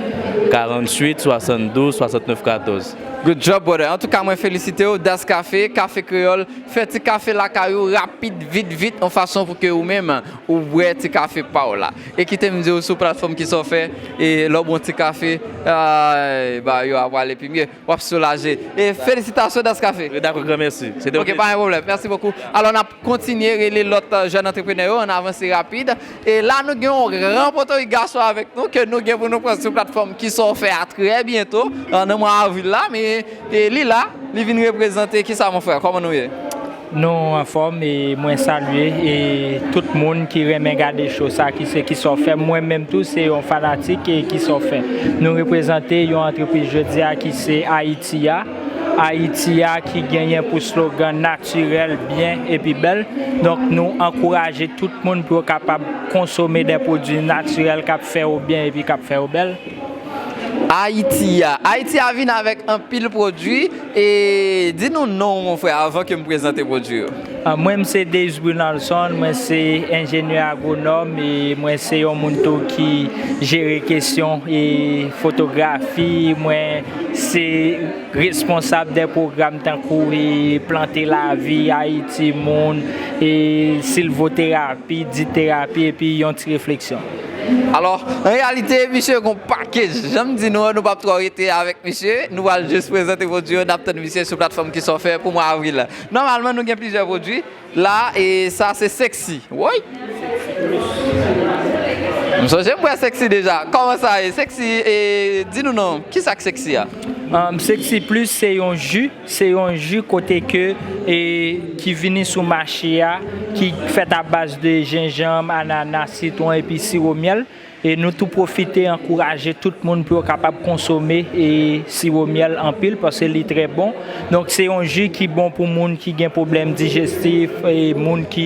Karanntuit swasanndouz swasantnèf katòz. Good job, brother. Antouka, mwen felisite w. Das Cafe, kafe kreyòl, fè ti kafe lakay ou rapid, vit, vit, yon fason pou ke ou menm ou bwè ti kafe pa w la. E kite m di w sou platfòm ki sa w fè, e lè w bwè yon ti kafe, ay, ba yo ap prale pi mye. W ap soulaje. E felisitasyon Das Cafe. Dakò, gran mèsi. Se te yon Ok, pa gen pwoblèm. Mèsi bokou. Alò, n ap kontinye rele lòt euh, jèn antreprenè yo, ann avanse rapid. E la, nou gen yon gran potorik gason avèk nou, ke nou gen pou nou pran sou platfòm ki sa w fè a trè byento, euh, nan mwa avril la, men e li la, li vin reprezante. Kisa, mon frè, kòman nou ye? Nou anfòm e mwen salye e tout moun ki renmen gade show sa ki se ki sa w fè. Mwen menm tou se yon fanatik e ki sa w fè. Nou reprezante yon antrepriz jodi a ki se Ayiti a. Ayiti a ki genyen pou slogan natirèl, byen epi bèl. Donk nou ankouraje tout moun pou yo kapab konsome de pwodui natirèl k ap fè yo byen epi k ap fè yo bèl. Ayiti a. Ayiti a vin avèk anpil pwodui. E di nou non w, mon frè, avan ke m prezante pwodui yo. Ah, mwen, m se Days Brunalson, mwen se enjenyè agwonòm e mwen se yon moun tou ki jere kesyon e fotografi. Mwen se responsab de pwogram tankou e Plante Lavi, Ayiti Moun, e silvoterapi, diterapi, epi yon ti refleksyon. Alò, an reyalite, misye gon pakèt. Jan m di nou an, nou p ap twò rete avèk misye. Nou pral jis prezante pwodui yo, n ap tann misye sou platfòm ki sa w fè pou mwa avril la. Nòmalman, nou gen plizyè pwodui. La, e sa se Sexy. Woy! M sonje m bwè Sexy deja. Kòman sa ye? Sexy, e, di nou non, kisa k Sexy a? Um, Sexy Plus se yon ji, se yon ji kote ke, e, ki vini sou mache a, ki fèt a baz de jenjanm, anana, sitwon epi siwo myèl. E nou tou pwofite ankouraje tout moun pou yo kapab konsome e siwo myèl anpil paske li trè bon. Donk se yon ji ki bon pou moun ki gen pwoblèm dijestif, e moun ki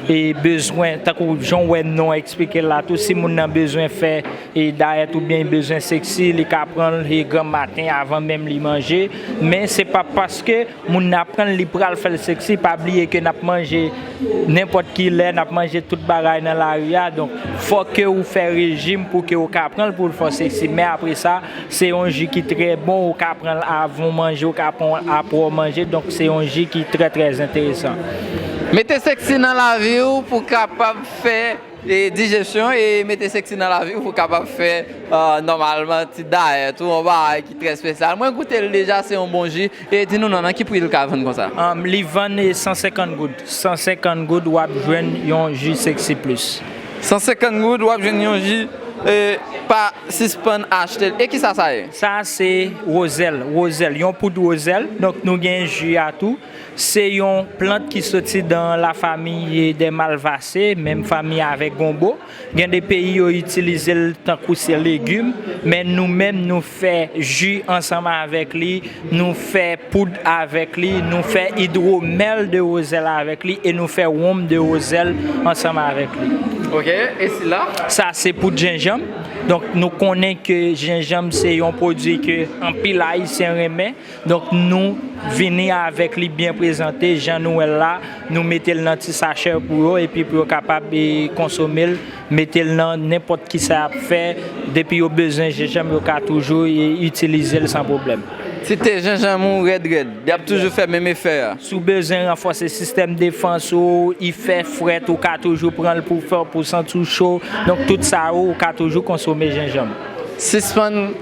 e bezwen, tankou jan w wè non an eksplike l la tou, si moun nan bezwen fè e dayèt oubyen li bezwen seksi, li ka pran l e granm maten avan menm li manje. Men se pa paske moun nan ap pran l, li pral fè l seksi. Pa bliye ke n ap manje nenpòt ki lè, n ap manje tout bagay nan lari a. Donk, fòk ke ou fè rejim pou ke ou ka pran l pou l fè w seksi. Men apre sa, se yon ji ki trè bon, ou ka pran l avan w manje, ou ka pran l apre w manje. Donk, se yon ji ki trè, trè enteresan. Mete seksi nan lavi w pou w kapab fè e dijesyon e mete seksi nan lavi w pou w kapab fè euh, nòmalman ti dayèt ou yon bagay ki trè espesyal. Mwen goute l deja, se yon bon ji. E di nou non, nan ki pri l ka vann konsa? Um, li vann e san senkant goud. San senkant goud w ap jwenn yon ji Sexy Plus. San senkant goud w ap jwenn yon ji e pa sispann achte l. E kisa sa ye? Sa se wozèl, wozèl, yon poud wozèl. Donk nou gen ji a tou. Se yon plant ki soti dan lafami de malvase, menm fanmi avèk gonbo. Gen de peyi yo itilize l tankou se legim, men nou menm nou fè ji ansanm avèk li, nou fè poud avèk li, nou fè idwomèl de wozèl avèk li e nou fè wonm de wozèl ansanm avèk li. Ok, e sila? Sa se poud jenjanm. Donk, nou konnen ke jenjanm se yon pwodui ke anpil Ayisyen renmen. Donk, nou vini avèk li byen prezante, jan nou wè l la, nou mete l nan ti sachè pou yo, epi pou yo kapab, e, konsome l, mete l nan nenpòt ki sa y ap fè, depi yo bezwen jenjanm, yo ka toujou, e, itilize l san pwoblèm. Ti te jenjanm ou rèd rèd, y ap toujou fè menm efè a. Si w bezwen ranfòse sistèm defans ou, i fè frèt, ou ka toujou pran l pou fè, pou santi w cho. Donk, tout sa yo, ou ka toujou konsome jenjanm. Sispann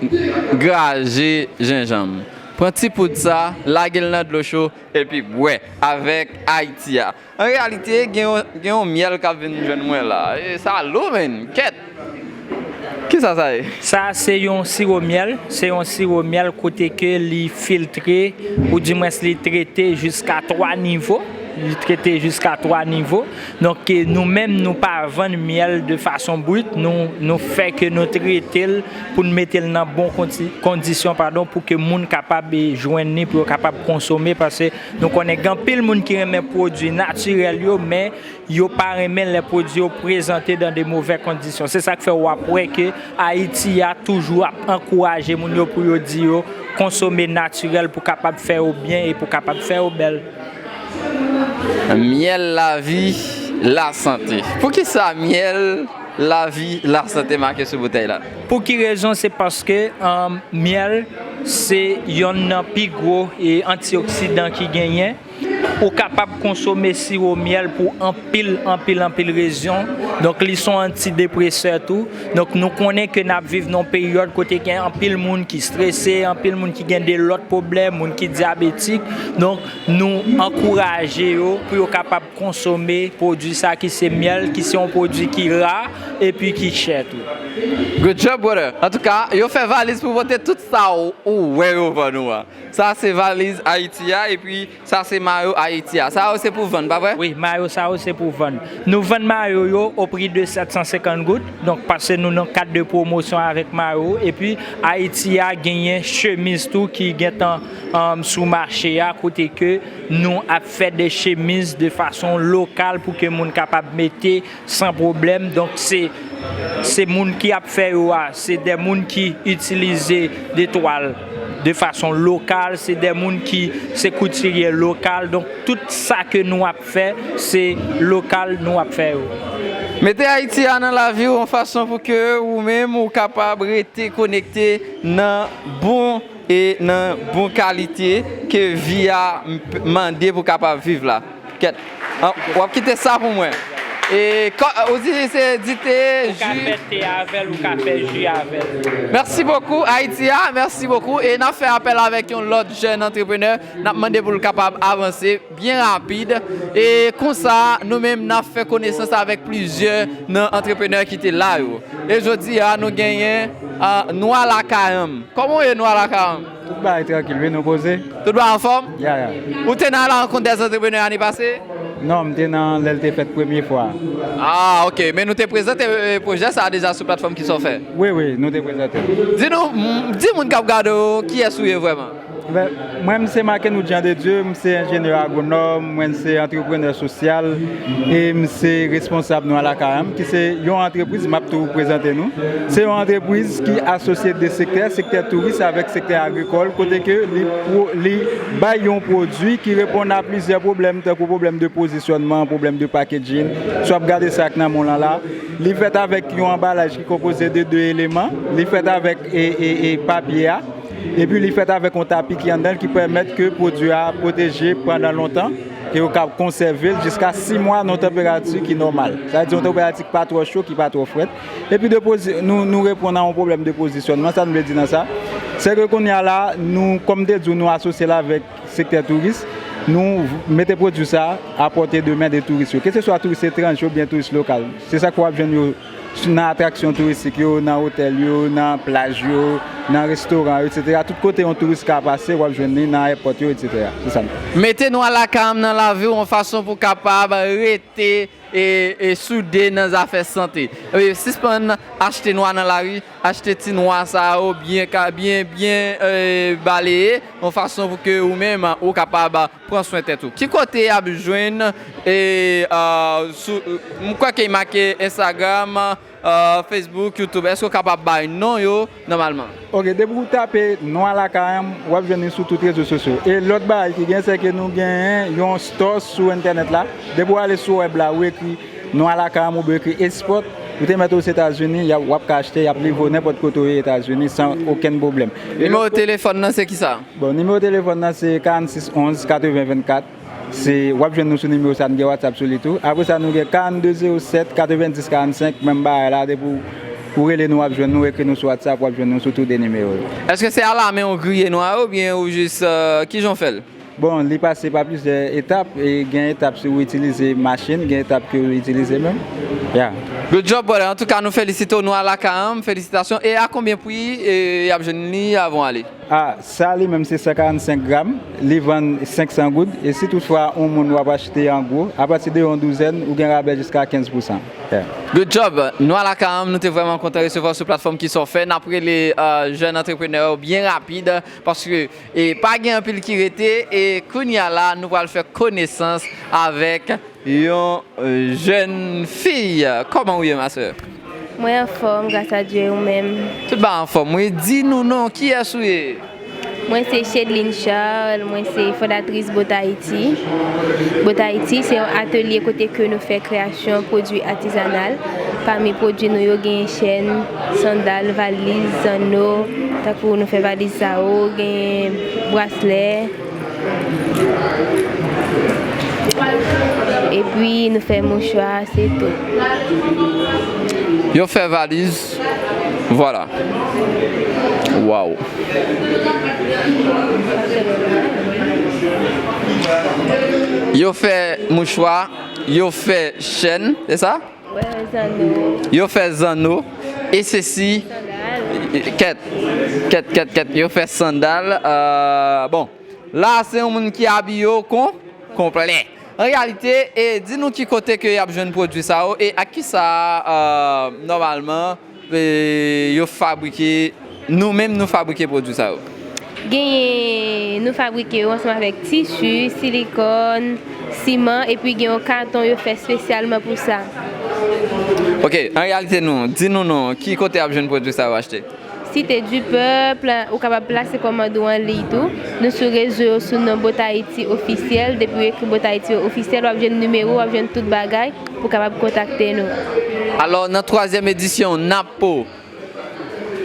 graje jenjanm. Pran ti poud sa, lage l nan dlo cho, epi bwè avèk Ayiti a. An reyalite, gen yon, gen yon myèl k ap vin jwenn mwen la. E sa lou, menn. Kèt! Kisa sa ye? Sa se yon siwo myèl. Se yon siwo myèl kote ke li filtre, oudimwens li trete jiska twa nivo. Li trete jiska twa nivo. Donk, e, nou menm, nou pa vann myèl de fason brit. Nou, nou fè ke nou trete l pou n mete l nan bon kondi-, kondisyon, padon, pou ke moun kapab, e, jwenn li, pou yo kapab konsome, paske nou konnen gen anpil moun ki renmen pwodui natirèl yo, men yo pa renmen lè pwodui yo prezante dan de movè kondisyon. Se sa k fè w ap wè ke Ayiti a toujou ap ankouraje moun yo pou yo di yo konsome natirèl pou kapab fè yo byen e pou kapab fè yo bèl. Myèl lavi, lasante. Poukisa myèl lavi, lasante make sou boutèy la? Pou ki rezon? Se paske, um, myèl se yonn nan pi gwo, e, antioksidan ki genyen. Ou kapab konsome siwo myèl pou anpil, anpil, anpil rezon. Donk, li se yon antidepresè tou. Donk, nou konnen ke n ap viv nan yon peryòd kote gen anpil moun ki strese, anpil moun ki gen de lòt pwoblèm, moun ki dyabetik. Donk, nou ankouraje yo pou yo kapab konsome pwodui sa ki se myèl, ki se yon pwodui ki ra epi ki chè tou. Good job, brother. Antouka, yo fè valiz pou pote tout sa ou, ou wè yo vann ou a. Sa se valiz Ayiti a, epi sa se mayo Ayiti a. Sa yo se pou vann, pa vre? Wi, mayo sa yo se pou vann. Nou vann mayo yo o pri de sèt san senkant goud. Donk, paske nou nan kad de pwomosyon avèk mayo. Epi, Ayiti a genyen chemiz tou ki gentan, um, sou mache a, kote ke nou ap fè de chemiz de fason lokal pou ke moun kapab mete san pwoblèm. Donk, se, se moun ki ap fè yo a, se de moun ki itilize de twal de fason lokal, se de moun ki se koutirye lokal. Donk, tout sa ke nou ap fè, se lokal nou ap fè yo. Mete Ayiti a nan lavi w yon fason pou ke ou menm ou kapab rete konekte nan bon e nan bon kalite ke vi a m-, mande pou kapab viv la. Kèt. An, w ap kite sa pou mwen. E kò-, ou di se dite, ou ka ji. Fè te avè l, ou ka fè ji avè l. Mèsi bokou, Ayiti a, mèsi bokou. E n ap fè apèl avèk yon lòt jèn antreprenè. N ap mande pou l kapab avanse byen rapid. E konsa, nou menm, n ap fè konesans avèk plizyè nan antreprenè ki te la yo. E jodi a, nou genyen, a, Nwa Lakay an m. Kòman w ye, Nwa Lakay an m? Tout bagay trankil, wi, nou poze. Tout bagay anfòm? Ya, ya. Ou te nan la rankont dè antreprenè ane pase? Non, m te nan lè l te fèt premye fwa. Ah, ok. Men nou te prezante, e, pwojè sa a deja sou platfòm ki sa w fè? Wi, wi, nou te prezante l. Di nou, m, di moun k ap gade w, kiyès ou ye vrèman? Ben, mwen, m se Makenwood Jean de Dieu, m se enjenyè agwonòm, mwen se antreprenè sosyal, e m se responsab Nwa Lakay an m, ki se yon antrepriz, m ap tou prezante nou. Se yon antrepriz ki asosye de sektè, sektè touris avèk sektè agrikòl, kote ke li pwo-, li bay yon pwodui ki reponn a plizyè pwoblèm, tankou pwoblèm de pozisyònman, pwoblèm de packaging. Si w ap gade sa k nan men w lan la, li fèt avèk yon anbalaj ki konpoze de de eleman. Li fèt avèk, e, e, e papye a. Epi li fèt avèk yon tapi ki anndan l ki pèmèt ke pwodui a pwoteje pandan lontan, ke yo ka konsève l jiska sis mwa nan yon tanperati ki nòmal. Sa vle di yon tanperati ki pa twò cho, ki pa twò frèt. Epi de pozi-, nou, nou reponn a yon pwoblèm de pozisyònman. Sa nou vle di nan sa? Se ke kounye a la, nou, kòm m te di w, nou asosye l avèk sektè touris, nou v-, mete pwodui sa a a pòte de men de touris yo. Keseswa touris etranje oubyen touris lokal. Se sa k fè w ap jwenn yo nan atraksyon touristik yo, nan otèl yo, nan plaj yo, nan restoran yo, etsetera. Tout kote yon touris ka pase, w ap jwenn li nan ayewopò yo, etsetera. Se sa m. Mete nwa lakay an nan lavi w yon fason pou w kapab rete e, e soude nan zafè sante. E sispann achte nwa nan lari, achte ti nwa sa yo byen, ka- byen, byen e, baleye, yon fason pou ke ou menm ou kapab pran swen tèt ou. Ki kote y ap jwenn e, a, sou, m kwè ke y make Instagram, a, Facebook, YouTube. Èske w kapab bay non yo nòmalman? Ok, depi w tape nwa lakay an, w ap jwenn li sou tout rezo sosyo. E lòt bagay ki gen, se ke nou genyen yon store sou entènèt la. Depi w ale sou wèb la, ou ekri nwa lakay an oubyen ekri export, ou te mèt Ozetazini, y ap- w ap ka achte, y ap livre w nenpòt kote w ye Etazini san okenn pwoblèm. E nimewo telefòn nan se kisa? Bon, nimewo telefòn nan se karannsis onz katreven vennkat. Se, w ap jwenn nou sou nimewo sa, nou gen WhatsApp sou li tou. Apre sa, nou gen karannde zewo sèt katrevendis karannsenk, menm bagay la, depi w- ou rele nou, w ap jwenn nou, ekri nou sou WhatsApp, w ap jwenn nou sou tou de nimewo yo. Èske se alamen ou griye nwa yo, oubyen ou jis, e, kijan w fè l? Bon, li pase pa plizyè etap, e gen etap si ou itilize machin, gen etap ke ou itilize menm. Yeah. Good job, brother. Antouka, nou felisite w, nwa lakay an, felisitasyon. E a konbyen pri, e, y ap jwenn li avan w ale? A, sa li menm se san karannsenk gram, li vann senk san goud, e si toutfwa yon moun w ap achte an gwo, apati de yon douzèn, ou gen rabè jiska kenz pousan. Yeah. Good job. Nwa lakay an, nou te vrèman kontan resevwa w sou platfòm Kisa w fè. N ap rele, e, jèn antreprenè yo byen rapid, paske e pa gen anpil ki rete, e kounye a la, nou pral fè konesans avèk yon, e, jèn fi. Kòman ou ye, ma sè? Mwen anfòm, gras a Dye, ou menm? Tout bagay anfòm, wi. Di nou non, kiyès ou ye? Mwen se Chedline Charles, mwen se fondatris Botayiti. Botayiti, se yon atelye kote ke nou fè kreyasyon pwodui atizanal. Pami pwodui nou yo, gen chèn, sandal, valiz, zanno, tankou nou fè valiz sa yo, gen braslè. Epi nou fè mouchwa, se tou. Yo fè valiz, vwala. Waw. Yo fè mouchwa, yo fè chèn, se sa? Wè, zanno. Yo fè zanno, e sesi, sandal. Kèt, kèt, kèt, kèt. Yo fè sandal. E, bon, la, se yon moun ki abiye w kon, konplè. An reyalite, e di nou ki kote ke y ap jwenn pwodui sa yo, e ak kisa, e, nòmalman, e, yo fabrike, nou menm, nou fabrike pwodui sa yo? Genyen, nou fabrike yo ansanm avèk tisi, silikòn, siman, epi gen yon katon yo fè espesyalman pou sa. Ok, an reyalite nou, di nou non, ki kote y ap jwenn pwodui sa yo achte? Site du Peuple, ou kapab plase kòmand ou an liy tou. Nou sou rezo yo sou non Botayiti Ofisyèl. Depi w ekri Botayiti Ofisyèl, w ap jwenn nimewo, w ap jwenn tout bagay pou w kapab kontakte nou. Alò, nan twazyèm edisyon Napo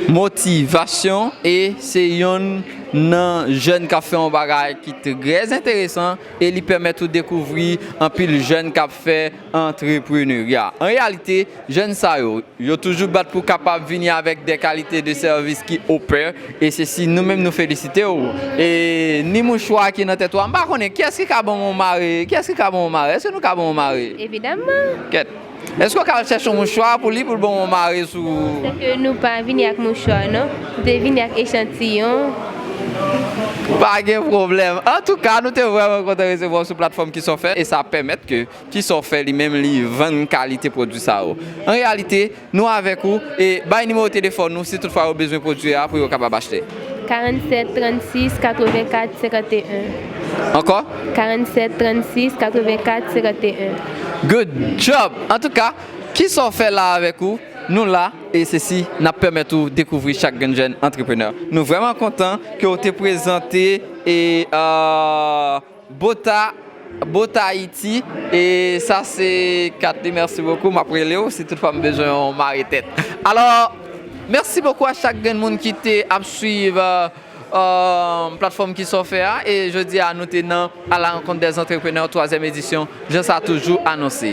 Motivasyon, e se yonn nan jèn k ap fè yon bagay ki trè enteresan e li pèmèt ou dekouvri anpil jèn k ap fè antreprenerya. An reyalite, jèn sa yo, yo toujou bat pou kapab vini avèk de kalite de sèvis ki opè, e se si nou menm nou felisite w. E ni mouchwa ki nan tèt ou a, m pa konnen, kiyès ki ka ban m yon mare? Kiyès ki ka ban m yon mare? Èske nou ka ban m yon mare? Evidaman. Kèt. Èske w ka al chèche yon mouchwa pou li, pou l ban w yon mare sou? Se ke nou pa vini ak mouchwa, non. Nou te vini ak echantiyon. Pa gen pwoblèm. Antouka, nou te vrèman kontan resevwa w sou platfòm Kisa w fè, e sa pèmèt ke Kisa w fè li menm, li vann kalite pwodui sa yo. An reyalite, nou avèk ou, e bay nimewo telefòn nou si toutfwa yo bezwen pwodui a pou yo kapab achte. Karannsèt trannsis katrevenkat senkanteyen. Ankò? Karannsèt trannsis katrevenkat senkanteyen. Good job! Antouka, Kisa w fè la avèk ou, nou la, e se si n ap pèmèt ou dekouvri chak grenn jèn antreprenè. Nou vrèman kontan ke w te prezante e, e, Bota, Botayiti, e sa se kat li, mèsi bokou, m ap rele w si toutfwa m bezwen yon mare tèt. Alò, mèsi bokou a chak grenn moun ki te ap swiv, e, e, platfòm Kisa w fè a, e jodi a nou te nan À la rencontre des entrepreneurs, twazyèm edisyon, jan sa toujou anonse.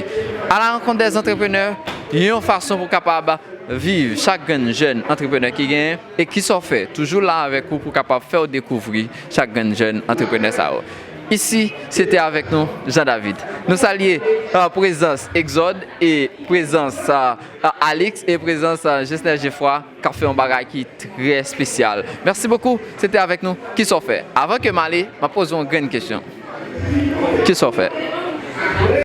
À la rencontre des entrepreneurs, yon fason pou kapab viv chak grenn jèn antreprenè ki genyen, e Kisa w fè toujou la avèk ou pou kapab fè w dekouvri chak grenn jèn antreprenè sa yo. Isi, se te avèk nou, Jean David. Nou salye, euh, prezans Exode e prezans, euh, euh, Alix e prezans, euh, Jesner Geffroy k ap fè yon bagay ki trè espesyal. Mèsi bokou, se te avèk nou. Kisa w fè? Avan ke m ale, m ap poze yon grenn kesyon. Kisa w fè?